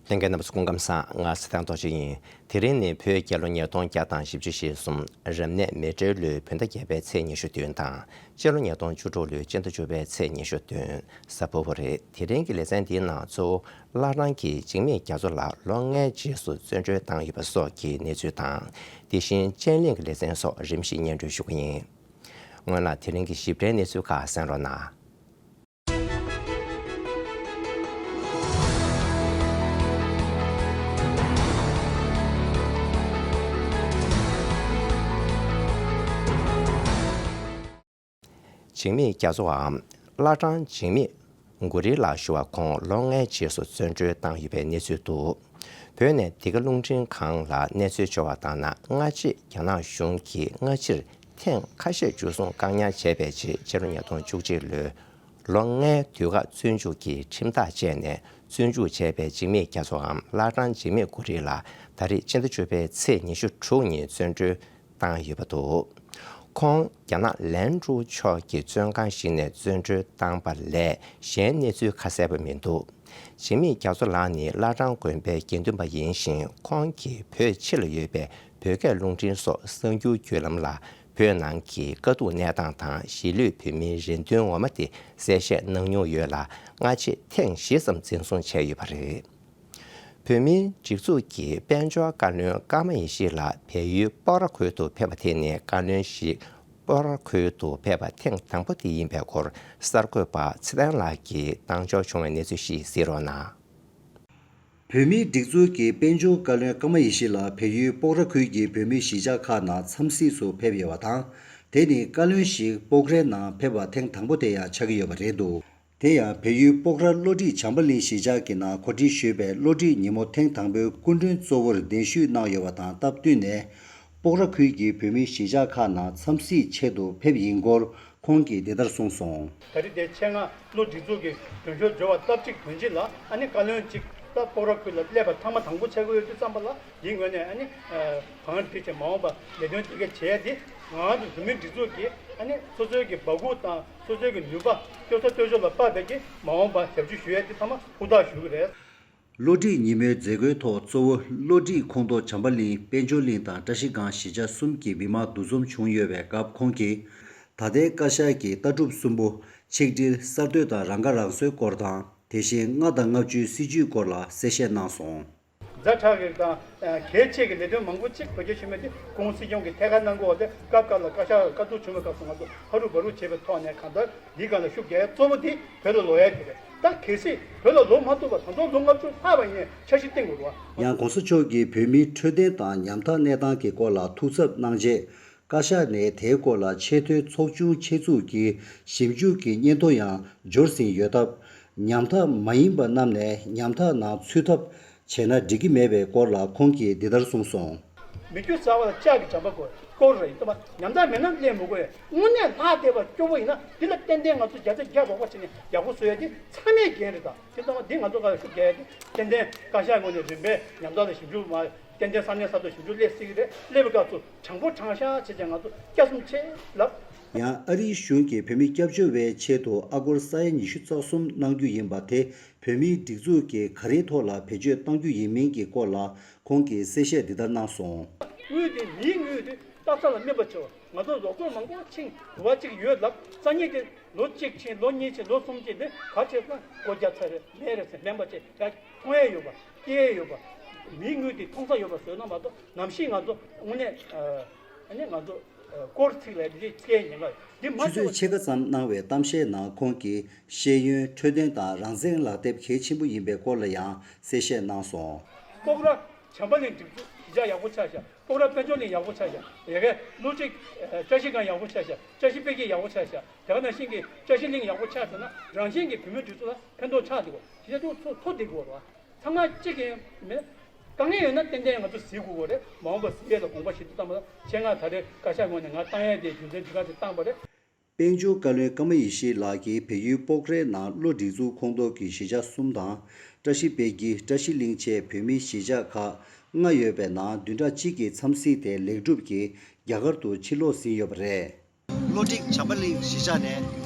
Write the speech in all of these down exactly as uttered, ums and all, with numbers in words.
ལྷན་རྒྱས་རྣམ་པ་ཚོ་སྐུ་ཁམས་བཟང་། ང་ཚེ་བརྟན་རྡོ་རྗེ་ཡིན། དེ་རིང་ནི་བོད་རྒྱལ་ལོ་ཉིས་སྟོང་བརྒྱ་དང་བཞི་བཅུ་ཞེ་གསུམ། རབ་གནས་མེ་སྤྲེལ་ལོའི་བོད་ཟླ་བརྒྱད་པའི་ཚེས་ཉི་ཤུ་བདུན་དང་། སྤྱི་ལོ་ཉིས་སྟོང་བཅུ་དྲུག་ལོའི་སྤྱི་ཟླ་བཅུ་པའི་ཚེས་ཉི་ཤུ་བདུན། གཟའ་ཕུར་བུ་རེད། དེ་རིང་གི་ལེ་ཚན་འདིའི་ནང་གཙོ་བོ་བླ་བྲང་གི་འཇིགས་མེད་རྒྱ་མཚོ་ལགས་ལོ་ལྔའི་རྗེས་སུ་བཙོན་གྲོལ་བཏང་ཡོད་པ་སོགས་ཀྱི་གནས་ཚུལ་དང་། དེ་བཞིན་དཔྱད་གླེང་གི་ལེ་ཚན་སོགས་རིམ་བཞིན་སྙན་སྒྲོན་ཞུ་གི་ཡིན། སྔོན་ལ་དེ་རིང་གི་ཞིབ་ཕྲའི་གནས་ཚུལ་ཁག་གསན་རོགས་གནང་། འཇིགས་མེད་རྒྱ་མཚོའམ་བླ་བྲང་འཇིགས་མེད་གུ་རི་ལགས་ཞུ་བ་ཁོང་ལོ་ལྔའི་རྗེས་སུ་བཙོན་གྲོལ་བཏང་ཡོད་པའི་གནས་ཚུལ་འདུག་བོད་ནས་འདི་ག་རླུང་འཕྲིན་ཁང་ལ་གནས་ཚུལ་འབྱོར་བ་ལྟར་ན། སྔ་རྗེས་རྒྱ་ནག་གཞུང་གིས་སྔ་ཕྱིར་ཐེངས་ཁ་ཤས་འཇུ་བཟུང་བཀག་ཉར་བྱས་པའི་རྗེས། ཕྱི་ལོ་ཉིས་སྟོང་བཅུ་གཅིག་ལོའི་ལོ་ལྔའི་དུས་བཀག་བཙོན་འཇུག་གི་ཁྲིམས་ཐག་བཅད་ནས་བཙོན་འཇུག་བྱས་པའི་འཇིགས་མེད་རྒྱ་མཚོའམ་བླ་བྲང་འཇིགས་མེད་གུ་རི་ལགས་ད་རེས་སྤྱི་ཟླ་བཅུ་པའི་ཚེས་ཉི་ཤུ་དྲུག་ཉིན་བཙོན་གྲོལ་བཏང་ཡོད་པ་འདུག་ཁོང་རྒྱ་ནག་ལན་ཀྲུའུ་ཕྱོགས་ཀྱི་བཙོན་ཁང་ཞིག་ནས་བཙོན་གྲོལ་བཏང་པ་ལས་གཞན་གནས་ཚུལ་ཁ་གསལ་པོ་མི་འདུག་འཇིགས་མེད་རྒྱ་མཚོ་ལགས་ནི་བླ་བྲང་དགོན་པའི་དགེ་འདུན་པ་ཡིན་ཞིང་། ཁོང་གིས་བོད་ཕྱི་ལ་ཡོད་པའི་བོད་སྐད་རླུང་འཕྲིན་སོགས་གསར་འགྱུར་བརྒྱུད་ལམ་ལ་བོད་ནང་གི་དཀའ་སྡུག་གནས་སྟངས་དང་། གཞིས་ལུས་བོད་མིའི་རེ་འདུན་ངོ་མ་དེ་གསལ་བཤད་གནང་མྱོང་ཡོད་ལ། སྔ་རྗེས་ཐེངས་བཞི་ཙམ་འཛིན་བཟུང་བྱས་ཡོད་པ་རེད། བོད་མིའི་སྒྲིག་འཛུགས་ཀྱི་དཔལ་འབྱོར་བཀའ་བློན་ཀརྨ་ཡེ་ཤེས་ལགས་བལ་ཡུལ་སྤོག་ར་ཁུལ་དུ་ཕེབས་པ་དེ་ནི་བཀའ་བློན་ཞིག་སྤོག་ར་ཁུལ་དུ་ཕེབས་པ་ཐེངས་དང་པོ་དེ་ཡིན་པའི་སྐོར་གསར་འགོད་པ་ཚེ་བརྟན་ལགས་ཀྱིས་བཏང་འབྱོར་བྱུང་བའི་གནས་ཚུལ་ཞིག་གཟིགས་རོགས་གནང་། བོད་མིའི་སྒྲིག་འཛུགས་ཀྱི་དཔལ་འབྱོར་བཀའ་བློན་ཀརྨ་ཡེ་ཤེས་ལགས་བལ་ཡུལ་སྤོག་ར་ཁུལ་གྱི་བོད་མིའི་གཞིས་ཆགས་ཁག་ནང་འཚམས་གཟིགས་སུ་ཕེབས་ཡོད་པ་དང་། དེ་ནི་བཀའ་བློན་ཞིག་སྤོག་རའི་ནང་ཕེབས་པ་ཐེངས་དང་པོ་དེ་ཡང་ཆགས་ཀྱི་ཡོད་པ་རེད་འདུག་དེ་ཡང་བལ་ཡུལ་སྤོག་ར་བློ་གྲོས་བྱམས་པ་གླིང་གཞིས་ཆགས་ཀྱི་ནང་གོ་སྒྲིག་ཞུས་པའི་བློ་གྲོས་ཉིན་མོ་ཐེངས་དང་པོའི་སྐུ་མགྲོན་གཙོ་བོར་གདན་ཞུས་གནང་ཡོད་པ་དང་སྟབས་བསྟུན་ནས། སྤོག་ར་ཁུལ་གྱི་བོད་མིའི་གཞིས་ཆགས་ཁག་ནང་འཚམས་གཟིགས་ཆེད་དུ་ཕེབས་ཡིན་སྐོར་ཁོང་གིས་འདི་ལྟར་གསུངས་སོང་། ད་རེས་དེ་ཆེད་མངགས་བློ་སྒྲིག་འཛུགས་ཀྱི་དོན་ཞོར་འབྱོར་བ་སྟབས་གཅིག་དོན་གཅིག་ལ། ཨ་ནི་བཀའ་བློན་གཅིག་ད་སྤོག་ར་ཁུལ་ལ་སླེབས་པ་ཐེངས་མ་དང་པོ་ཆགས་ཀྱི་ཡོད་དུས་ཙམ་པ་ལ། འདིའི་ངོས་ནས་ཨ་ནི་བང་བསྒྲིགས་བྱས་མ་འོངས་པ་ལས་དོན་དེ་ག་བྱས་ཏེ། ང་རང་ཚོ་བོད་མིའི་སྒྲིག་འཛུགས་ཀྱིས་ཨ་ནི་སོ་སོའི་གི་འབག་སྐུ་དང་སོ་སོའི་གི་ནུས་པ་སྟོན་ས་སྟོན་ཕྱོགས་ལ་དཔག་པའི་གི་མ་འོངས་པ་ཞབས་ཞུ་ཞུ་ཡས་དེ་ཚང་མ་ཧུར་ཐག་ཞུ་གི་རེད། བློ་སྒྲིག་ཉིན་མོའི་མཛད་སྒོའི་ཐོག་གཙོ་བོ་བློ་སྒྲིག་ཁོངས་གཏོགས་བྱམས་པ་གླིང་། དཔལ་འབྱོར་གླིང་དང་བཀྲ་ཤིས་སྒང་གཞིས་ཆགས་གསུམ་གྱི་མི་མང་འདུ་འཛོམས་བྱུང་ཡོད་པའི་སྐབས། ཁོང་གིས་ད་ལྟའི་བཀའ་ཤག་གི་ལྟ་གྲུབ་གསུམ་པོ། ཆིག་སྒྲིལ། གསར་གཏོད་དང་རང་ཁ་རང་གསོའི་སྐོར་དང་། དེ་བཞིན་ལྔ་དང་ལྔ་བཅུའི་སྲིད་ཇུས་སྐོར་ལ་གསལ་བཤད་གནང་སོང་། ཛ་དྲག་གི་དང་གལ་ཆེ་གི་ལས་དོན་མང་པོ་ཅིག་བེད་སྤྱོད་བྱེད་མེད་དེ། ཁོང་སྲིད་སྐྱོང་གི་ཐད་ཀར་གནང་དགོས་པ་དེ། སྐབས་འགའ་ལ་བཀའ་ཤག་གི་བཀའ་བསྡུར་བྱུང་བའི་སྐབས་སུ་ང་ཚོ་ཕ་རུ་བ་རུ་བྱེད་པའི་ཐོག་ནས། གང་ལྟར་འདིའི་སྒང་ལ་ཤུགས་རྒྱག་ཡ་གཙོ་བོ་དེ་བོད་ལ་ལོག་ཡ་དེ་རེད། ད་གལ་སྲིད་བོད་ལ་ལོག་མ་ཐུབ་པ། ད་དུང་ལོ་ལྔ་བཅུ་ལྷག་པ་ཡིན་ནའི་འཆར་གཞི་བཏིང་དགོས་རེད་བ། ཡང་གོང་ས་མཆོག་གིས་བོད་མིའི་འཕྲོད་བསྟེན་དང་ཉམ་ཐག་གནས་སྟངས་ཀྱི་སྐོར་ལ་ཐུགས་འཚབ་གནང་རྗེས། བཀའ་ཤག་ནས་དེའི་སྐོར་ལ་ཆེས་མཐོའི་ཚོགས་ཆུང་ཆེད་འཛུགས་ཀྱིས་ཞིབ་འཇུག་གི་སྙན་ཐོ་ཡང་འབྱོར་ཟིན་ཡོད་སྟབས། ཉམ་ཐག་མ་ཡིན་པ་རྣམས་ནས་ཉམ་ཐག་ནང་ཚུད་ཐབས་བྱས་ན་འགྲིག་གི་མེད་པའི་སྐོར་ལ་ཁོང་གིས་འདི་ལྟར་གསུངས་སོང་། མི་རྒྱུ་ཟ་བ་ལ་ལྕགས་ཀྱི་འགྲམ་པ་དགོས། སྐོར་རེད་ཡིན་ཙང་། ཉམ་ཐག་མེད་ན་སླེབས་མི་དགོས། དངོས་གནས་ལྷག་བསྡད་པ་སྐྱོ་པོ་ཡིན་ན། འདི་ལ་ཏན་ཏན་ང་ཚོ་བརྒྱ་ཆ་བརྒྱ་རོགས་པ་བྱས་ནས་ཡག་པོ་བཟོ་ཡ་དེ་ཚང་མའི་འགན་རེད། ད་དེ་ཙམ་པ་འདི་ང་ཚོ་ག་ལ་ཤུགས་རྒྱག་ཡ་དེ་ཏན་ཏན་བཀའ་ཤག་ངོས་ནས་རིམ་པས་ཉམ་ཐག་ལ་ཞིབ་འཇུག་མ། ཏན་ཏན་ས་གནས་ས་ཐོག་ཞིབ་འཇུག་སླེབས་སྲིད་ཀྱི་རེད། སླེབས་པའི་སྐབས་སུ་དྲང་པོ་དྲང་བཞག་བྱས་ཙང་ང་ཚོ་སྐྱབས་སུ་མཆི་ལབ། ཡང་ཨ་རིའི་གཞུང་གིས་བོད་མི་སྐྱབས་བཅོལ་བའི་ཆེད་དུ་ཨ་སྒོར་ས་ཡ་ཉི་ཤུ་རྩ་གསུམ་གནང་རྒྱུ་ཡིན་པ་དེ། བོད་མིའི་སྒྲིག་འཛུགས་ཀྱིས་ག་རེའི་ཐོག་ལ་བེད་སྤྱོད་གཏང་རྒྱུ་ཡིན་མིན་གྱི་སྐོར་ལ་ཁོང་གིས་གསལ་བཤད་འདི་ལྟར་གནང་སོང་། དངུལ་དེ། མིའི་དངུལ་དེ་སྟག་ཚང་ལ་སྨན་པ་བྱེད་པ། ང་ཚོ་རོགས་སྐྱོར་མང་པོ་ཕྱིན། དུ་བ་གཅིག་ཡོད་ལབ། སང་ཉིན་དེ་ལོ་གཅིག་ཕྱིན། ལོ་གཉིས་ཕྱིན། ལོ་གསུམ་ཕྱིན། དེ་ག་བྱས་སོང་། སྒོ་རྒྱག་ཚར་རེད། མེད་རེད་ཟེར། སྨན་པ་བྱས་ཡ་མཐོང་ཡས་ཡོད་པ། སྐྱེ་ཡས་ཡོད་པ། མིའི་དངུལ་དེ་མཐོང་ས་ཡོད་པ་བཟོས་ན་མ་གཏོགས། ནམ་ཞིག་ང་ཚོ་དངོས་གནས། ཨ་ནི་ང་ཚོ་སྐོར་ཚིག་ལ་འདི་སྐྱེ་ཉེན་ཁ་འདི་མ་ཆུ་ཚོད་ཕྱེད་ཀ་ཙམ་གནང་བའི་གཏམ་བཤད་ནང་ཁོང་གིས་ཤེས་ཡོན། འཕྲོད་བསྟེན་དང་རང་བཙན་ལག་དེབ་གལ་ཆེན་པོ་ཡིན་པའི་སྐོར་ལ་ཡང་གསལ་བཤད་གནང་སོང་། སྤོག་ར་བྱམས་པ་གླིང་སྒྲིག་འཛུགས་གཞིས་ཆགས་ཡག་པོ་ཆགས་ཤག་སྤོག་ར་དཔལ་འབྱོར་གླིང་ཡག་པོ་ཆགས་ཤག་ཡ་གི་བློ་གཅིག་བཀྲ་ཤིས་སྒང་ཡག་པོ་ཆགས་ཤག་བཀྲ་ཤིས་དཔལ་སྐྱིད་ཡག་པོ་ཆགས་ཤག་དེ་ག་ནང་བཞིན་གྱི་བཀྲ་ཤིས་གླིང་ཡག་པོ་ཆགས་ཟེར་ན། རང་བཞིན་གྱི་བོད་མིའི་སྒྲིག་འཛུགས་ལ་ཕན་ཐོགས་ཆགས་འདུག་གོ། གཞིས་ཆགས་དེ་ཚོ་མཐོ་བསྡད་དགོས་རེད་བ། ཚང་མ་གཅིག་ཡིན་མིན། དཀའ་ངལ་ཡོད་ན་ཏན་ཏན་ང་ཚོ་གཟིགས་དགོས་ཀྱི་རེད། མ་འོངས་པ་གཟིགས་ཡས་ལ་དགོངས་པ་བཞེས་དུས་ཙམ་པ་ལ། ཆེད་མངགས་ད་རེས་བཀའ་ཤག་ངོས་ནས་ང་བཏང་ཡས་དེ་རྒྱུ་མཚན་དེ་ག་ཚོད་བཏང་པ་རེད། དཔལ་འབྱོར་བཀའ་བློན་ཀརྨ་ཡེ་ཤེས་ལགས་ཀྱིས་བལ་ཡུལ་སྤོག་རའི་ནང་བློ་སྒྲིག་འཛུགས་ཁོངས་གཏོགས་ཀྱི་གཞིས་ཆགས་གསུམ་དང་། བཀྲ་ཤིས་དཔལ་སྐྱིད། བཀྲ་ཤིས་གླིང་བཅས་བོད་མིའི་གཞིས་ཆགས་ཁག་ལྔ་ཡོད་པའི་ནང་བདུན་ཕྲག་གཅིག་གི་འཚམས་གཟིགས་དེ་ལེགས་གྲུབ་ཀྱིས་རྒྱ་གར་དུ་ཕྱིར་ལོག་ཟིན་ཡོད་པ་རེད། བློ་སྒྲིག་བྱམས་པ་གླིང་གཞིས་ཆགས་ནས་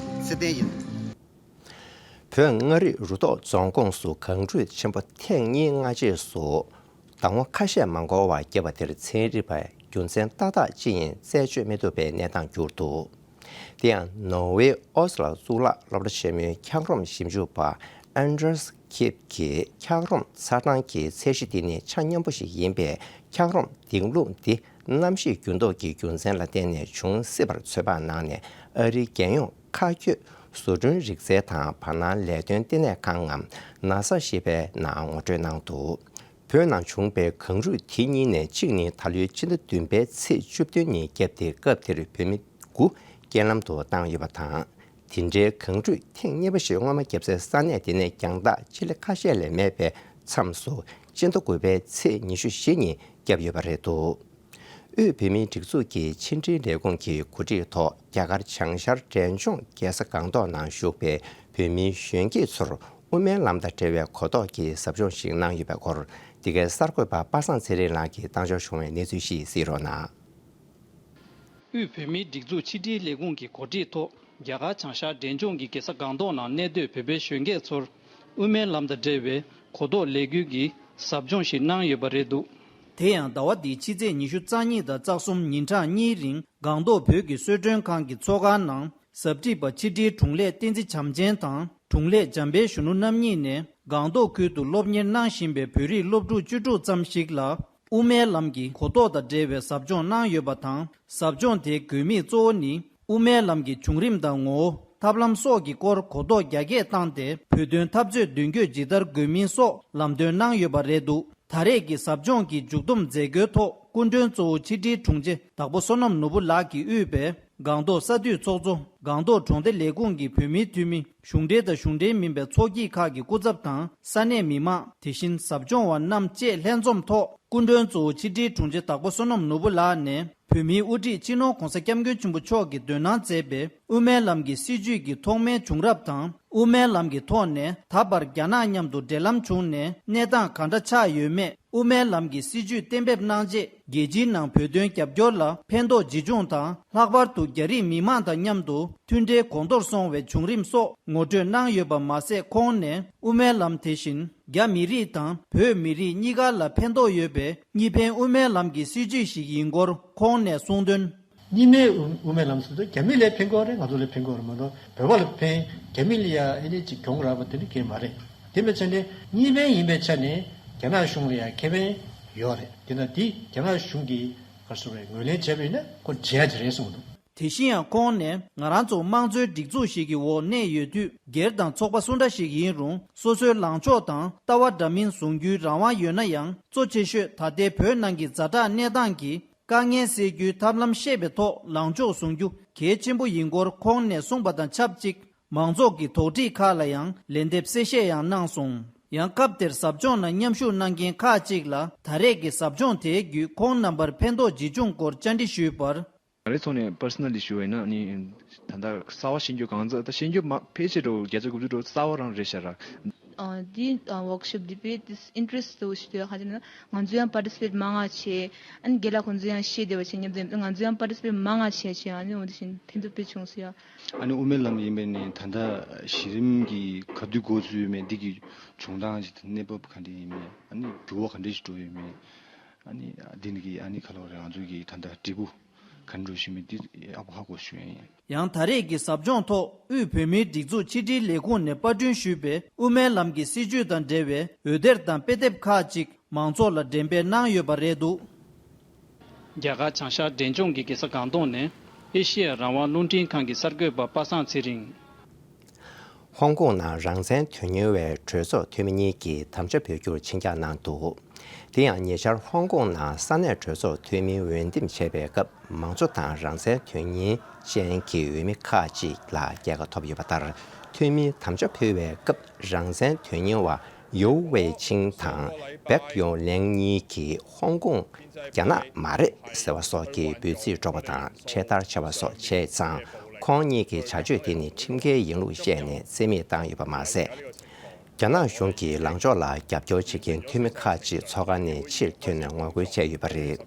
ཚེ་བརྟན་ཡིན། བོད་མངའ་རིས་རུ་ཐོག་རྫོང་ཁོངས་སུ་གངས་རུད་ཆེན་པོ་ཐེངས་གཉིས་སྔ་རྗེས་སུ་ཟླ་ངོ་ཁ་ཤས་མ་འགོར་བར་བརྒྱབ་པ་དེར་ཚན་རིག་པས་རྒྱུ་མཚན་ཏག་ཏག་ཅི་ཡིན་རྩད་གཅོད་མི་ཐུབ་པའི་གནས་སྟངས་གྱུར་འདུག། དེ་ཡང་ནོར་ཝེ་ཨོ་སི་ལ་གཙུག་ལག་སློབ་གྲྭ་ཆེན་མོའི་འཁྱགས་རོམ་ཞིབ་འཇུག་པ་ཨན་ཌར་སི་ཁིབ་ཀྱིས་འཁྱགས་རོམ་ཚ་གྲང་གི་ཚད་གཞི་དེ་ནི་ཆ་སྙོམས་པོ་ཞིག་ཡིན་པས། འཁྱགས་རོམ་ལྡིང་ལུགས་འདི་གནམ་གཤིས་འགྱུར་ལྡོག་གི་རྒྱུ་མཚན་ལ་བརྟེན་ནས་འབྱུང་སྲིད་པར་ཚོད་དཔག་གནང་ནས། ཨ་རིའི་རྒྱལ་ཡོངས་མཁའ་སྐྱོད་བཟོ་སྐྲུན་རིག་རྩལ་དང་བར་སྣང་ལས་དོན་ལྟེ་གནས་ཁང་ངམ་ན་ས་ཞེས་པའི་ནང་ངོ་སྤྲོད་གནང་འདུག། བོད་ནང་བྱུང་པའི་གངས་རུད་དེ་གཉིས་ནས་གཅིག་ནི་ད་ལོའི་ཕྱི་ཟླ་བདུན་པའི་ཚེས་བཅུ་བདུན་ཉིན་བརྒྱབ་སྟེ། སྐབས་དེར་བོད་མི་དགུ་རྐྱེན་ལམ་དུ་བཏང་ཡོད་པ་དང་། དེ་འདྲའི་གངས་རུད་ཐེངས་གཉིས་པ་ཞིག་སྔོན་མ་བརྒྱབ་སའི་ས་གནས་དེ་ནས་རྒྱང་ཐག་སྤྱི་ལེ་ཁ་ཤས་ལས་མེད་པའི་མཚམས་སུ་སྤྱི་ཟླ་དགུ་པའི་ཚེས་ཉི་ཤུ་བཞི་ཉིན་བརྒྱབ་ཡོད་པ་རེད་འདུག། དབུས་བོད་མིའི་སྒྲིག་འཛུགས་ཀྱི་ཕྱི་འབྲེལ་ལས་ཁུངས་ཀྱི་གོ་སྒྲིག་ཐོག་རྒྱ་གར་བྱང་ཤར་འབྲས་ལྗོངས་རྒྱལ་ས་སྒང་ཏོག་ནང་བཞུགས་པའི་བོད་མིའི་གཞོན་སྐྱེས་ཚོར་དབུ་མའི་ལམ་དང་འབྲེལ་བའི་གོ་རྟོགས་ཀྱི་ཟབ་སྦྱོང་ཞིག་གནང་ཡོད་པའི་སྐོར། འདི་གའི་གསར་འགོད་པ་པ་སངས་ཚེ་རིང་ལགས་ཀྱིས་བཏང་འབྱོར་བྱུང་བའི་གནས་ཚུལ་ཞིག་གཟིགས་རོགས་གནང་། དབུས་བོད་མིའི་སྒྲིག་འཛུགས་ཕྱི་དྲིལ་ལས་ཁུངས་ཀྱི་གོ་སྒྲིག་ཐོག་རྒྱ་གར་བྱང་ཤར་འབྲས་ལྗོངས་ཀྱི་རྒྱལ་ས་སྒང་ཏོག་ནང་གནས་སྡོད་བོད་པའི་གཞོན་སྐྱེས་ཚོར་དབུ་མའི་ལམ་དང་འབྲེལ་བའི་གོ་རྟོགས་ལས་འགུལ་གྱི་ཟབ་སྦྱོང་ཞིག་གནང་ཡོད་པ་རེད་འདུག། དེ་ཡང་ཟླ་བ་འདིའི་ཕྱི་ཚེས་ཉི་ཤུ་རྩ་གཉིས་དང་རྩ་གསུམ་ཉིན་གྲངས་གཉིས་རིང་སྒང་ཏོག་བོད་ཀྱི་གསོལ་མགྲོན་ཁང་གི་ཚོགས་ཁང་ནང་ཟབ་ཁྲིད་པ་ཕྱི་དྲིལ་དྲུང་ལས་བསྟན་འཛིན་བྱམས་ཆེན་དང་དྲུང་ལས་འཇམ་དཔལ་གཞོན་ནུ་རྣམ་གཉིས་ནས་སྒང་ཏོག་ཁུལ་དུ་སློབ་གཉེར་གནང་བཞིན་པའི་བོད་རིགས་སློབ་ཕྲུག་བཅུ་དྲུག་ཙམ་ཞིག་ལ། དབུ་མའི་ལམ་གྱི་གོ་རྟོགས་དང་འབྲེལ་བའི་ཟབ་སྦྱོང་གནང་ཡོད་པ་དང་། ཟབ་སྦྱོང་དེའི་དགོས་དམིགས་གཙོ་བོ་ནི། དབུ་མའི་ལམ་གྱི་བྱུང་རིམ་དང་ངོ་བོ། ཐབས་ལམ་སོགས་ཀྱི་སྐོར་གོ་རྟོགས་རྒྱ་སྐྱེད་བཏང་སྟེ། བོད་དོན་འཐབ་རྩོད་མདུན་སྐྱོད་ཇི་ལྟར་དགོས་མིན་སོགས་ལམ་སྟོན་གནང་ཡོད་པ་རེད་འདུག། ད་རེས་ཀྱི་ཟབ་སྦྱོང་གི་མཇུག་བསྡོམས་མཛད་སྒོའི་ཐོག་སྐུ་མགྲོན་གཙོ་བོ་ཕྱི་དྲིལ་དྲུང་ཆེ་དྭགས་པོ་བསོད་ནམས་ནོར་བུ་ལགས་ཀྱིས་དབུས་པའི་སྒང་ཏོག་ས་འཐུས་ཚོགས་གཙོ། སྒང་ཏོག་གྲོང་སྡེ་ལས་ཁུངས་ཀྱི་བོད་མིའི་འཐུས་མི། གཞུང་འབྲེལ་དང་གཞུང་འབྲེལ་མིན་པའི་ཚོགས་སྐྱིད་ཁག་གི་སྐུ་ཚབ་དང་། ས་གནས་མི་མང་། དེ་བཞིན་ཟབ་སྦྱོང་བ་རྣམས་བཅས་ལྷན་འཛོམས་ཐོག་སྐུ་མགྲོན་གཙོ་བོ་ཕྱི་དྲིལ་དྲུང་ཆེ་དྭགས་པོ་བསོད་ནམས་ནོར་བུ་ལགས་ནས། བོད་མིའི་དབུ་ཁྲིད་སྤྱི་ནོར་༧གོང་ས་༧སྐྱབས་མགོན་ཆེན་པོ་མཆོག་གིས་འདོན་གནང་མཛད་པའི་དབུ་མའི་ལམ་གྱི་སྲིད་བྱུས་ཀྱི་ཐོག་མའི་བྱུང་རབས་དང་། དབུ་མའི་ལམ་གྱི་ཐོག་ནས་ད་བར་རྒྱ་ནག་མཉམ་དུ་འབྲེལ་ལམ་བྱུང་ནས་གནས་སྟངས་ག་འདྲ་ཆགས་ཡོད་མེད། དབུ་མའི་ལམ་གྱི་སྲིད་བྱུས་གཏན་འབེབས་གནང་རྗེས་རྒྱལ་སྤྱིའི་ནང་བོད་དོན་རྒྱབ་སྐྱོར་ལ་ཕན་ཐོགས་ཇི་བྱུང་དང་། ལྷག་པར་དུ་རྒྱ་རིགས་མི་མང་དང་མཉམ་དུ་མཐུན་འབྲེལ་གོང་མཐོར་སོང་བའི་བྱུང་རིམ་སོགས་ངོ་སྤྲོད་གནང་ཡོད་པ་མ་ཟད། ཁོང་ནས་དབུ་མའི་ལམ་དེ་བཞིན་རྒྱ་མི་རིགས་དང་བོད་མི་རིགས་གཉིས་ཀ་ལ་ཕན་ཐོགས་ཡོད་པའི་གཉིས་ཕན་དབུ་མའི་ལམ་གྱི་སྲིད་བྱུས་ཤིག་ཡིན་སྐོར་ཁོང་ནས་གསུངས་དོན། གཉིས་ཕན་དབུ་དབུ་མའི་ལམ་ཟེར་དུས་རྒྱ་མི་ལ་ཕན་གྱི་ཡོད་རེད། ང་ཚོ་ལ་ཕན་གྱི་ཡོད་རེད་མ་གཏོགས། བོད་པ་ལ་ཕན། རྒྱ་མི་ལ་ཡ་ཨེ་ནི་ཅིག་གྱོང་རག་པ་དེ་འདྲ་གང་ཡང་མ་རེད། དེ་མིན་ཆ་ནས་གཉིས་ཕན་ཡིན་པའི་ཆ་ནས་རྒྱ་ནག་གཞུང་ལ་ཡ་ཁེ་ཕན་ཡོད་རེད། དེ་ན་དེ་རྒྱ་ནག་གཞུང་གིས་ག་རེ་ཟེར་དགོས་རེད། ངོས་ལེན་བྱས་པ་ཡིན་ན་ཁོ་འཇལ་ཡ་ཅིག་རེད་གསུངས་འདུག། དེ་བཞིན་ཡང་ཁོང་ནས་ང་རང་ཚོ་དམངས་གཙོའི་སྒྲིག་འཛུགས་ཤིག་གི་འོག་གནས་ཡོད་དུས། སྒེར་དང་ཚོགས་པ་སུ་འདྲ་ཞིག་ཡིན་རུང་། སོ་སོའི་ལངས་ཕྱོགས་དང་ལྟ་བ་འདྲ་མིན་བཟུང་རྒྱུའི་རང་དབང་ཡོད་ན་ཡང་། གཙོ་ཆེ་ཤོས་ད་ལྟའི་བོད་ནང་གི་ཛ་དྲག་གནས་སྟངས་ཀྱི་དཀའ་ངལ་སེལ་རྒྱུའི་ཐབས་ལམ་ཤེས་པའི་ཐོག་ལངས་ཕྱོགས་བཟུང་རྒྱུ་གལ་ཆེན་པོ་ཡིན་སྐོར་ཁོང་ནས་གསུངས་པ་དང་ཆབས་ཅིག། མང་ཚོགས་ཀྱི་དོགས་འདྲི་ཁག་ལ་ཡང་ལན་འདེབས་གསལ་བཤད་ཡང་གནང་སོང་། ཡང་སྐབས་དེར་ཟབ་སྦྱོང་ནང་མཉམ་ཞུགས་གནང་མཁན་ཁག་ཅིག་ལ་ད་རེས་ཀྱི་ཟབ་སྦྱོང་དེའི་བརྒྱུད་ཁོང་རྣམ་པར་ཕན་ཐོགས་ཇི་བྱུང་སྐོར་བཅར་འདྲི་ཞུས་པར། ང་རའི་ཐོག་ནས་པར་སོ་ནལ་ལི་ཞུ་བ་ཡིན་ན་ནི། ད་ལྟ་གསར་བ་ཤེས་རྒྱུ་གང་ཙམ། ད་ཤེས་རྒྱུ་མ་ཕལ་ཆེར་འགྲོ་བརྒྱ་ཆ་དགུ་བཅུ་འགྲོ་གསར་བ་རང་རེད་ཤག་ར། ཨ་འདི་ཨ་workshop འདི་དཔེ་དེ་interest དུ་ཞིག་ཡོད་ཧ་ཅང་། ང་ཚོ་ཡང་participate མང་ང་བྱས། ཨ་ནི་རྒན་ལགས་ཁོང་ཚོ་ཡང་ཤེས་བདེ་བ་བྱས་མཉམ་དུ་ང་ཚོ་ཡང་participate མང་ང་བྱས་བྱས། ཨ་ནི་འོ་དེ་བཞིན་ཕན་ཐོགས་དཔེ་བྱུང་སོང་ཡ། ཨ་ནི་དབུ་མའི་ལམ་ཡིན་པས་ནི་ད་ལྟ་གཞི་རིམ་གྱི་ག་དུས་འགོ་ཚུགས་ཡོད་མེད། འདི་གི་བྱུང་སྟངས་ཀྱི་གནས་བབ་ག་འདྲ་ཡིན་མེད། ཨ་ནི་འགྱུར་བ་ག་འདྲ་ཞིག་འགྲོ་ཡོད་མེད། ཨ་ནི་འདི་ནི་གི་ཨ་ནི་ག་ལོ་རེད། ང་ཚོ་གི་ད་ལྟ་འབྲས་བུ་ག་འདྲ་ཞིག་མེད་འདི་ཨ་ཁུ་ཧ་གོ་ཞུ་ཡ་ཡིན། ཡང་ད་རེས་ཀྱི་ཟབ་སྦྱོང་ཐོག་དབུས་བོད་མིའི་སྒྲིག་འཛུགས་ཕྱི་དྲིལ་ལས་ཁུངས་ནས་པར་སྐྲུན་ཞུས་པའི་དབུ་མའི་ལམ་གྱི་སྲིད་བྱུས་དང་འབྲེལ་བའི་འོད་སྡེར་དང་དཔེ་དེབ་ཁག་ཅིག་མང་ཚོགས་ལ་འགྲེམས་སྤེལ་གནང་ཡོད་པ་རེད་འདུག། རྒྱ་གར་བྱང་ཤར་འབྲས་ལྗོངས་ཀྱི་རྒྱལ་ས་སྒང་ཏོག་ནས་ཨེ་ཤི་ཡ་རང་དབང་རླུང་འཕྲིན་ཁང་གི་གསར་འགོད་པ་པ་སངས་ཚེ་རིང་། ཧོང་ཀོང་ནང་རང་བཙན་དོན་གཉེར་བའི་གྲོས་ཚོགས་འཐུས་མི་གཉིས་ཀྱིས་དམ་བཅའ་འབུལ་རྒྱུར་ཆིངས་ཡིག་གནང་འདུག། དེ་ཡང་ཉེ་ཆར་ཧོང་ཀོང་ནང་ས་གནས་གྲོས་ཚོགས་འཐུས་མིའི་འོས་འདེམས་བྱས་པའི་སྐབས། མང་གཙོ་དང་རང་བཙན་དོན་གཉེར་ཅན་གྱི་འོས་མི་ཁག་ཅིག་ལ་རྒྱལ་ཁ་ཐོབ་ཡོད་པ་ལྟར། འཐུས་མིའི་དམ་བཅའ་ཕུལ་བའི་སྐབས། རང་བཙན་དོན་གཉེར་བ་ཡོའུ་ཝེ་ཆིང་དང་སྦེག་ཡོང་ལེང་གཉིས་ཀྱིས་ཧོང་ཀོང་རྒྱ་ནག་མ་རེད་ཟེར་བ་སོགས་ཀྱི་འབོད་ཚིག་སྒྲོག་པ་དང་འཕྲེད་དར་འཕྱར་བ་སོགས་བྱས་ཙང་། ཁོང་གཉིས་ཀྱི་བྱ་སྤྱོད་དེ་ནི་ཁྲིམས་འགལ་ཡིན་ལུགས་བཤད་ནས་རྩིས་མེད་བཏང་ཡོད་པ་མ་ཟད། རྒྱ་ནག་གཞུང་གི་ལངས་ཕྱོགས་ལ་རྒྱབ་སྐྱོར་བྱེད་མཁན་འཐུས་མི་ཁག་ཅིག་ཚོགས་ཁང་ནས་ཕྱིར་ཐོན་ནས་ངོ་རྒོལ་བྱས་ཡོད་པ་རེད།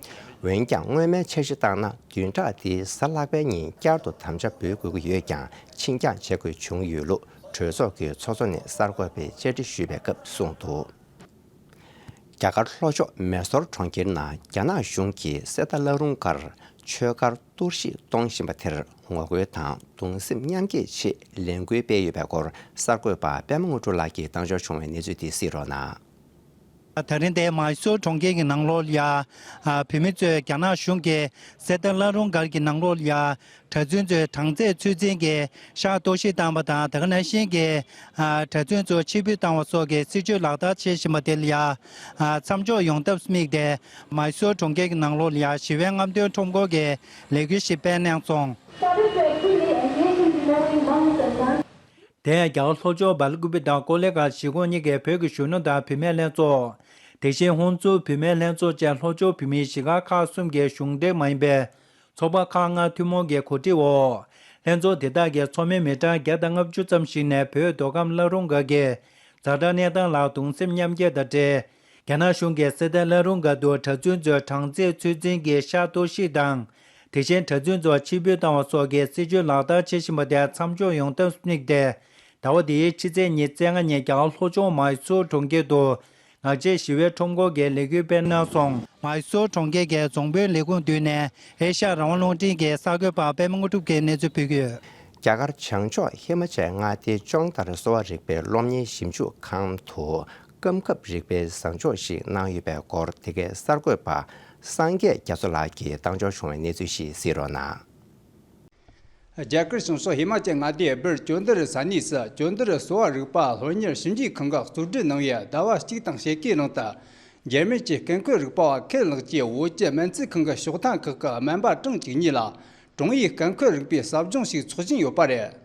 འོན་ཀྱང་། སྔོན་མའི་འཆར་གཞི་ལྟར་ན། བདུན་ཕྲག་འདིའི་གཟའ་ལྷག་པའི་ཉིན་བསྐྱར་དུ་དམ་བཅའ་འབུལ་དགོས་ཀྱི་ཡོད་ཀྱང་། ཕྱིར་འགྱངས་བྱེད་དགོས་བྱུང་ཡོད་ལུགས་ གྲོས་ཚོགས་ཀྱི་ཚོགས་གཙོ་ནས་གསར་འགོད་པའི་བཅར་འདྲི་ཞུས་པའི་སྐབས་གསུངས་འདུག་རྒྱ་གར་ལྷོ་ཕྱོགས་མེ་སོར་གྲོང་ཁྱེར་ནང་རྒྱ་ནག་གཞུང་གིས་གསེར་རྟ་བླ་རུང་སྒར་ཆོས་སྒར་གཏོར་བཤིག་གཏོང་བཞིན་པ་དེར་ངོ་རྒོལ་དང་གདུང་སེམས་མཉམ་སྐྱེད་ཆེད་ལས་འགུལ་སྤེལ་ཡོད་པའི་སྐོར་གསར་འགོད་པ་པད་མ་དངོས་གྲུབ་ལགས་ཀྱིས་བཏང་འབྱོར་བྱུང་བའི་གནས་ཚུལ་དེ་གཟིགས་རོགས་གནང་། ད་རིང་འདིར་མཱི་སོར་གྲོང་ཁྱེར་གྱི་ནང་ལོགས་ལ་ཡ། ཨ། བོད་མི་ཚོས་རྒྱ་ནག་གཞུང་གིས་གསེར་རྟ་བླ་རུང་སྒར་གྱི་ནང་ལོགས་ལ་ཡ། གྲྭ་བཙུན་ཚོའི་གྲངས་ཚད་ཚོད་འཛིན་གྱི་ཤག་གཏོར་བཤིག་བཏང་བ་དང་། དེ་ག་ནང་བཞིན་གྱི། ཨ། གྲྭ་བཙུན་ཚོ་ཕྱིར་འབུད་བཏང་བ་སོགས་ཀྱི་སྲིད་བྱུས་ལག་བསྟར་བྱེད་བཞིན་པ་དེ་ལ་ཡ། ཨ། མཚམས་འཇོག་ཡོང་ཐབས་དམིགས་ཏེ། མཱི་སོར་གྲོང་ཁྱེར་གྱི་ནང་ལོགས་ལ་ཡ་ཞི་བའི་རྔམ་སྟོན་ཁྲོམ་སྐོར་གྱི་ལས་འགུལ་ཞིག་སྤེལ་གནང་སོང་། Started to actively engage in promoting Mangu Sangha. དེ་ཡང་རྒྱ་གར་ལྷོ་ཕྱོགས་སྦེལ་ཀུ་པེ་དང་ཀོ་ལེ་གྷལ་གཞིས་ཁོངས་གཉིས་ཀྱི་བོད་ཀྱི་གཞོན་ནུ་དང་བུད་མེད་ལྷན་ཚོགས། དེ་བཞིན་ཧོན་སུར་བུད་མེད་ལྷན་ཚོགས་བཅས་ལྷོ་ཕྱོགས་བོད་མིའི་གཞིས་སྒར་ཁག་གསུམ་གྱི་གཞུང་འབྲེལ་མ་ཡིན་པའི་ཚོགས་པ་ཁག་ལྔ་ཐུན་མོང་གི་གོ་སྒྲིག་འོག་ལྷན་ཚོགས་དེ་དག་གི་ཚོགས་མི་མི་གྲངས་བརྒྱ་དང་ལྔ་བཅུ་ཙམ་ཞིག་ནས་བོད་མདོ་ཁམས་བླ་རུང་སྒར་གྱི་ཛ་དྲག་གནས་སྟངས་ལ་གདུང་སེམས་མཉམ་སྐྱེད་དང་འབྲེལ། རྒྱ་ནག་གཞུང་གིས་གསེར་རྟ་བླ་རུང་སྒར་དུ་གྲྭ་བཙུན་ཚོའི་གྲངས་ཚད་ཚོད་འཛིན་གྱི་ཤག་གཏོར་བཤིག་དང་། དེ་བཞིན་གྲྭ་བཙུན་ཚོ་ཕྱིར་འབུད་བཏང་བ་སོགས་ཀྱི་སྲིད་བྱུས་ལག་བསྟར་བྱེད་བཞིན་པ་དེ་མཚམས་འཇོག་ཡོང་ཐབས་དམིགས་ཏེ། ཟླ་བ་འདིའི་ཕྱི་ཚེས་ཉི་ཤུ་རྩ་ལྔ་ཉིན་རྒྱ་གར་ལྷོ་ཕྱོགས་མཱི་སོར་གྲོང་ཁྱེར་དུ་ངག་བཅད་ཞི་བའི་ཁྲོམ་སྐོར་གྱི་ལས་འགུལ་སྤེལ་གནང་སོང་། མཱི་སོར་གྲོང་ཁྱེར་གྱི་རྫོང་དཔོན་ལས་ཁུངས་མདུན་ནས་ཨེ་ཤ་ཡ་རང་དབང་རླུང་འཕྲིན་གྱི་གསར་འགོད་པ་པད་མ་དངོས་གྲུབ་ཀྱིས་གནས་ཚུལ་ཕུལ་གྱི་ཡོད། རྒྱ་གར་བྱང་ཕྱོགས་ཧི་མ་ཅལ་མངའ་སྡེའི་ཅོང་ཏར་གསོ་བ་རིག་པའི་སློབ་གཉེར་ཞིབ་འཇུག་ཁང་དུ་སྐམ་ཁབ་རིག་པའི་བཟང་ཕྱོགས་ཤིག་གནང་ཡོད་པའི་སྐོར། དེ་གའི་གསར་འགོད་པ་སངས་རྒྱས་རྒྱ་མཚོ་ལགས་ཀྱིས་བཏང་འབྱོར་བྱུང་བའི་གནས་ཚུལ་ཞིག་གཟིགས་རོགས་གནང་། རྒྱ་གར་བྱང་ཕྱོགས་ཧི་མ་ཅལ་མངའ་སྡེའི་སྦིར་ཅོན་ཏར་ས་གནས་སུ་ཅོན་ཏར་གསོ་བ་རིག་པ་སློབ་གཉེར་ཞིབ་འཇུག་ཁང་གིས་གཙོ་སྒྲིག་གནང་བའི་ཟླ་བ་གཅིག་དང་ཕྱེད་ཀའི་ནང་དུ། འཇར་མན་གྱི་སྐད་འཁོད་རིག་པ་བ་ཁེར་ལགས་ཀྱིས་བོད་ཀྱི་སྨན་རྩིས་ཁང་གི་ཕྱོགས་མཐའ་ཁག་གི་སྨན་པ་གྲངས་བཅུ་གཉིས་ལ། ཀྲུང་ཡིག་སྐད་འཁོད་རིག་པའི་ཟབ་སྦྱོང་ཞིག་འཚོགས་བཞིན་ཡོད་པ་རེད།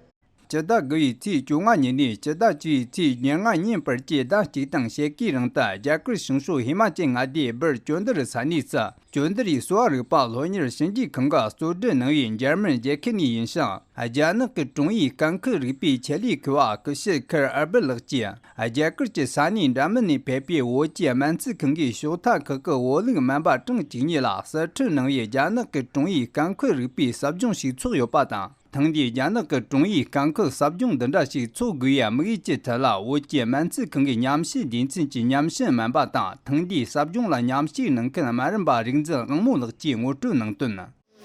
སྤྱི་ཟླ་དགུ་བའི་ཚེས་བཅོ་ལྔ་ཉིན་ནས་སྤྱི་ཟླ་བཅུ་པའི་ཚེས་ཉེར་ལྔ་ཉིན་བར་གྱི་ཟླ་གཅིག་དང་ཕྱེད་ཀའི་རིང་དུ། རྒྱ་གར་བྱང་ཕྱོགས་ཧི་མ་ཅལ་མངའ་སྡེའི་སྦིར་ཅོན་ཏར་ས་གནས་སུ་ཅོན་ཏར་ཡི་གསོ་བ་རིག་པ་སློབ་གཉེར་ཞིབ་འཇུག་ཁང་གིས་གཙོ་སྒྲིག་གནང་བའི་འཇར་མན་རྒྱལ་ཁབ་ནས་ཡིན་ཞིང་། རྒྱ་ནག་གི་ཀྲུང་ཡིག་སྐད་འཁོད་རིག་པའི་ཆེད་ལས་མཁས་པ་ཀི་ཤི་ཁར་ཨར་པི་ལགས་ཀྱིས། རྒྱ་གར་གྱི་ས་གནས་འདྲ་མིན་ནས་ཕེབས་པའི་བོད་ཀྱི་སྨན་རྩིས་ཁང་གི་ཕྱོགས་མཐའ་ཁག་གི་བོད་ལུགས་སྨན་པ་གྲངས་བཅུ་གཉིས་ལ་གསེད་ཁྲིད་གནང་བའི་རྒྱ་ནག་གི་ཀྲུང་ཡིག་སྐད་འཁོད་རིག་པའི་ཟབ་སྦྱོང་ཞིག་འཚོགས་ཡོད་པ་དང་། ཐེངས་འདིའི་རྒྱ་ནག་གི་ཀྲུང་ཡིག་སྐད་འཁོད་ཟབ་སྦྱོང་འདི་འདྲ་ཞིག་འཚོགས་དགོས་པའི་དམིགས་ཡུལ་གྱི་ཐད་ལ། བོད་ཀྱི་སྨན་རྩིས་ཁང་གི་ཉམས་ཞིབ་སྡེ་ཚན་གྱི་ཉམས་ཞིབ་སྨན་པ་དང་། ཐེངས་འདིའི་ཟབ་སྦྱོང་ལ་མཉམ་ཞུགས་གནང་མཁན་སྨན་རམས་པ་རིག་འཛིན་དབང་མོ་ལགས་ཀྱིས་ངོ་སྤྲོད་གནང་དོན།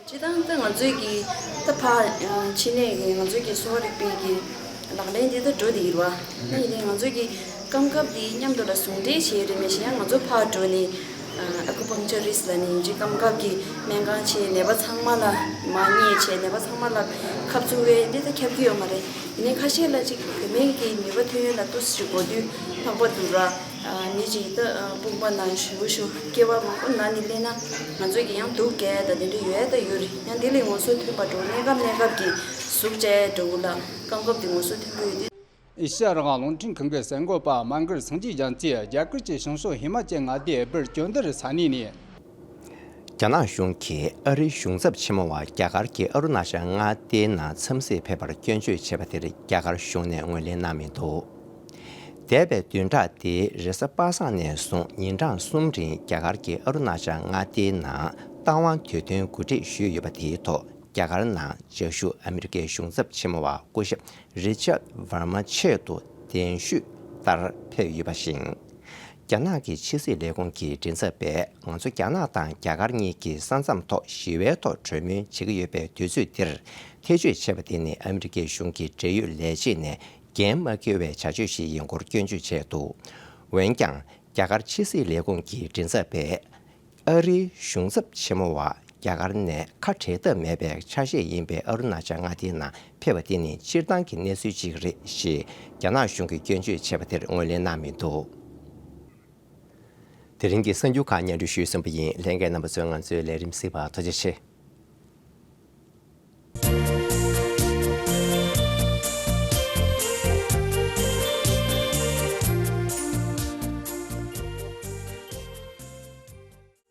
སྤྱིར་བཏང་ད་ང་ཚོའི་གི་ད་ཕ་ཕྱི་ནས་གི་ང་ཚོའི་གི་གསོ་བ་རིག་པའི་གི་ལག་ལེན་འདི་ད་འགྲོ་བསྡད་ཡོད་རེད་བ། ད་ཡིན་ནའི་ང་ཚོའི་གི་སྐམ་ཁབ་འདི་མཉམ་དུ་ལ་ཟུང་འབྲེལ་བྱས་རེད། མེད་གཞན་ཡང་ང་ཚོ་ཕར་འགྲོ་ནས་ཨ་ཁུ་པང་ཅར་རིས་ལ་ནི་ཅིག་སྐམ་ཁབ་ཀྱི་སྨན་ཁང་བྱས། ནད་པ་ཚང་མ་ལ་མ་ཉེས་བྱས། ནད་པ་ཚང་མ་ལ་ཁབ་བཙུགས་པའི་འདི་ད་ཁྱབ་ཀྱི་ཡོད་མ་རེད། ཡིན་ནའི་ཁ་ཤས་ལ་ཅིག་བུད་མེད་ཀྱི་ནུས་པ་ཐོན་ཡོད་ལ་ཏོག་ཙམ་ཅིག་གོ་དུས་ལྷག་པ་འདུག་ར། མི་ཅིག་ད་དཔུང་པ་ན་ཞུ་ཞུ་སྐྱེ་བ་མང་པོ་ན་ནི་སླེབས་ན་ང་ཚོས་ཀྱི་ཡང་སྡུག་སྐད་ད་དེ་འདྲ་ཡོད་ད་ཡོད་རེད། ཡང་དེ་ལས་ངོ་སོ་མཐུན་པ་འགྲོ། གནས་སྐབས་གནས་སྐབས་ཀྱི་ཟུག་བཅད་འགྲོ་གི་ལ་སྐམ་ཁབ་དེ་ངོ་སོ་མཐུན་པོ་ཡོད་དུས། ཨེ་ཤ་ཡ་རང་དབང་རླུང་འཕྲིན་ཁང་གི་གསར་འགོད་པ་མ་མགར་སངས་རྒྱས་རྒྱ་མཚོས་རྒྱ་གར་གྱི་བྱང་ཕྱོགས་ཧི་མ་ཅལ་མངའ་སྡེའི་སྦིར་ཅོན་ཏར་ས་གནས་ནས། རྒྱ་ནག་གཞུང་གིས་ཨ་རིའི་གཞུང་ཚབ་ཆེན་མོ་བ་རྒྱ་གར་གྱི་ཨ་རུ་ན་ཅལ་མངའ་སྡེའི་ནང་འཚམས་གཟིགས་ཕེབས་པར་སྐྱོན་བརྗོད་བྱས་པ་དེར་རྒྱ་གར་གཞུང་ནས་ངོས་ལེན་གནང་མི་འདུག་འདས་པའི་བདུན་ཕྲག་འདིའི་རེས་གཟའ་པ་སངས་ནས་བཟུང་ཉིན་གྲངས་གསུམ་རིང་རྒྱ་གར་གྱི་ཨ་རུ་ན་ཅལ་མངའ་སྡེའི་ནང་རྟ་དབང་དུས་སྟོན་གོ་སྒྲིག་ཞུས་ཡོད་པ་དེའི་ཐོག་རྒྱ་གར་ནང་བཅའ་བཞུགས་ཨ་མི་རི་ཀའི་གཞུང་ཚབ་ཆེན་མོ་བ་སྐུ་ཞབས་རི་ཅར་ཝར་མ་ཆེད་དུ་གདན་ཞུས་ལྟར་ཕེབས་ཡོད་པ་བཞིན། རྒྱ་ནག་གི་ཕྱི་སྲིད་ལས་ཁུངས་ཀྱི་མགྲིན་ཚབ་པས་ང་ཚོ་རྒྱ་ནག་དང་རྒྱ་གར་གཉིས་ཀྱི་ས་མཚམས་ཐོག་ཞི་བའི་ཐོག་གྲོས་མོལ་བྱེད་ཀྱི་ཡོད་པའི་དུས་ཚོད་འདིར་ཐེ་བྱུས་བྱས་པ་དེ་ནི་ཨ་མི་རི་ཀའི་གཞུང་གི་འབྲེལ་ཡོད་ལས་བྱེད་ནས་འགན་མ་འཁྱེར་བའི་བྱ་སྤྱོད་ཞིག་ཡིན་སྐོར་སྐྱོན་བརྗོད་བྱས་འདུག་འོན་ཀྱང་། རྒྱ་གར་ཕྱི་སྲིད་ལས་ཁུངས་ཀྱི་མགྲིན་ཚབ་པས། ཨ་རིའི་གཞུང་ཚབ་ཆེན་མོ་བ་རྒྱ་གར་ནས་ཁ་བྲལ་ཐབས་མེད་པའི་ཆ་ཤས་ཡིན་པའི་ཨ་རུ་ན་ཅལ་མངའ་སྡེའི་ནང་ཕེབས་པ་དེ་ནི་སྤྱིར་བཏང་གི་གནས་ཚུལ་ཅིག་རེད་ཞེས་རྒྱ་ནག་གཞུང་གིས་སྐྱོན་བརྗོད་བྱས་པ་དེར་ངོས་ལེན་གནང་མི་འདུག་དེ་རིང་གི་གསར་འགྱུར་ཁག་སྙན་སྒྲོན་ཞུས་ཟིན་པ་ཡིན། ལྷན་རྒྱས་རྣམ་པ་ཚོས་ང་ཚོའི་ལས་རིམ་གཟིགས་པར་ཐུགས་རྗེ་ཆེ།